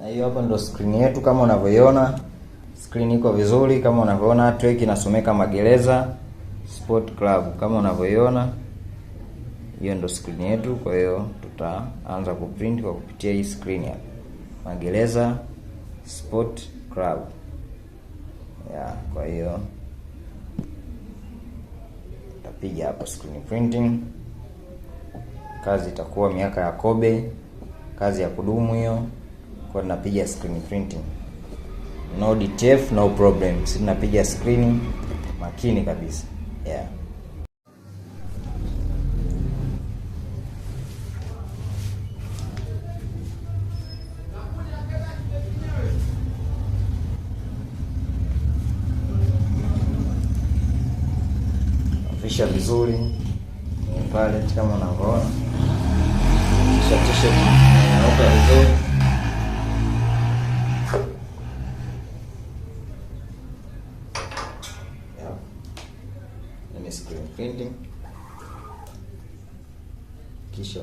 Na hiyo hapo ndo screen yetu kama unavyoiona. Screen iko vizuri kama unavyoona, artwork inasomeka Magereza Sport Club kama unavyoiona. Hiyo ndo screen yetu, kwa hiyo tutaanza kuprint kwa kupitia hii screen hapa. Magereza Sport Club. Ya, kwa hiyo tutapiga hapo screen printing. Kazi itakuwa miaka ya Kobe, kazi ya kudumu hiyo. Kwa tunapiga screen printing. No DTF, no problem. Sisi tunapiga screen makini kabisa. Yeah. Fisha vizuri pale kama unavyoona. Kisha t-shirt inauka vizuri. Ni screen printing. Kisha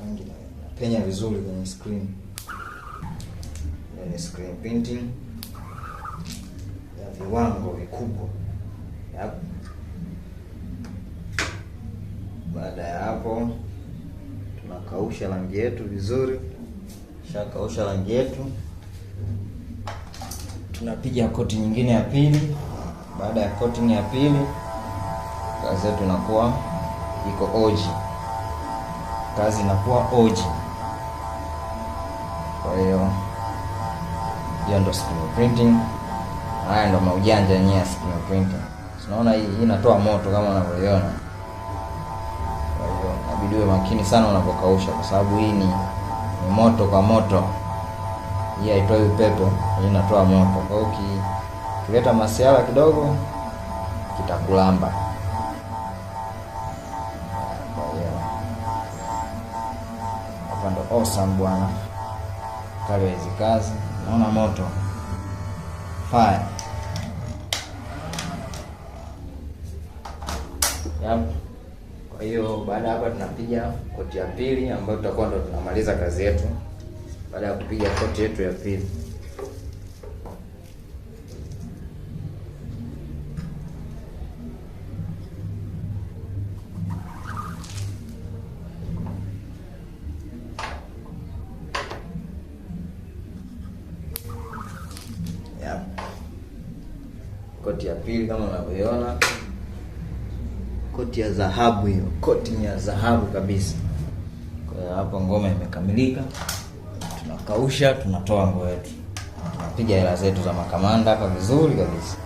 rangi inapenya vizuri kwenye screen. Ni screen printing ya viwango vikubwa. Yep. Baada ya hapo tunakausha rangi yetu vizuri. Shakausha rangi yetu, tunapiga koti nyingine ya pili. Baada ya koti ya pili, kazi yetu inakuwa iko oji. Kazi inakuwa oji. Kwa hiyo hiyo ndo screen printing. Haya ndo maujanja yenyewe ya screen printing. Tunaona hii inatoa moto kama unavyoiona. Kwa hiyo inabidi uwe makini sana unapokausha, kwa sababu hii ni moto kwa moto. Hii haitoi upepo, hii inatoa moto. Kwa hiyo ukileta masiala kidogo kitakulamba. Kwa hiyo hapa ndo awesome bwana. Kali hizi kazi, naona moto. Fire. Yep. Kwa hiyo baada hapa tunapiga koti ya pili ambayo tutakuwa ndo tunamaliza kazi yetu. Baada ya kupiga koti yetu ya pili, yep, koti ya pili kama unavyoiona, koti ya dhahabu hiyo, koti ni ya dhahabu kabisa. Kwa hiyo hapo ngoma imekamilika. Tunakausha, tunatoa nguo yetu, tunapiga hela zetu za makamanda hapa vizuri kabisa.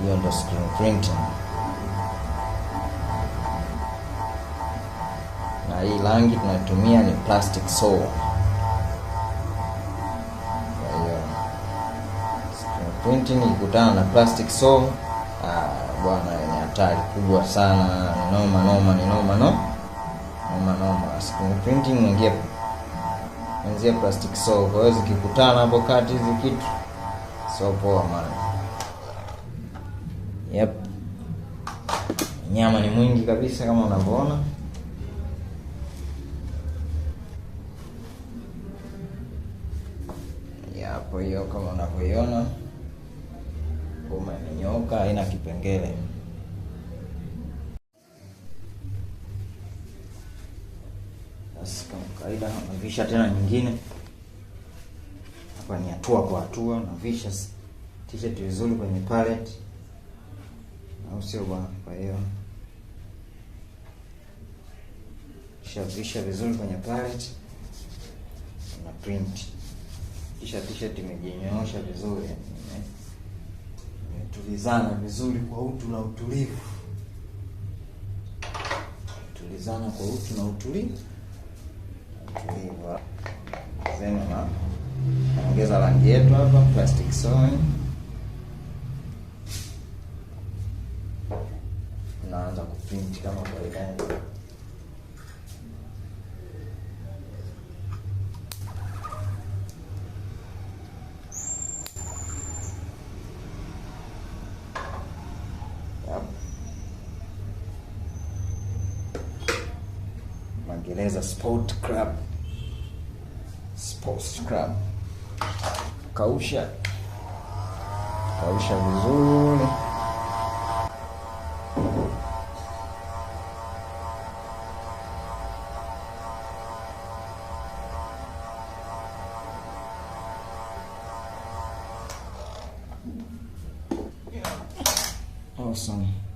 Hiyo ndo screen printing. Na hii rangi tunatumia ni plastic soul. Kwa hiyo screen printing ikikutana na plastic soul, bwana ni hatari kubwa sana, ni noma noma, ni noma no. Noma noma. Screen printing ingia anzia plastic soul. Kwa hiyo zikikutana hapo kati hizi kitu so poa man. Yep. Nyama ni mwingi kabisa kama unavyoona. Hapo hiyo kama unavyoiona, ngoma imenyooka, haina kipengele. Basi kama kawaida navisha tena nyingine. Hapa ni hatua kwa hatua, navisha t-shirt vizuri kwenye pallet, au sio bwana? Kwa hiyo kisha vizuri kwenye pallet na print. Kisha t-shirt imejinyoosha vizuri, imetulizana vizuri kwa utu na utulivu. Tulizana kwa utu na utulivu. Utulivu. Zenu na ongeza rangi yetu hapa, plastic soil. Tunaanza kuprint kama kawaida. Magereza Sport Club. Sports Club. Kausha. Kausha vizuri. Awesome.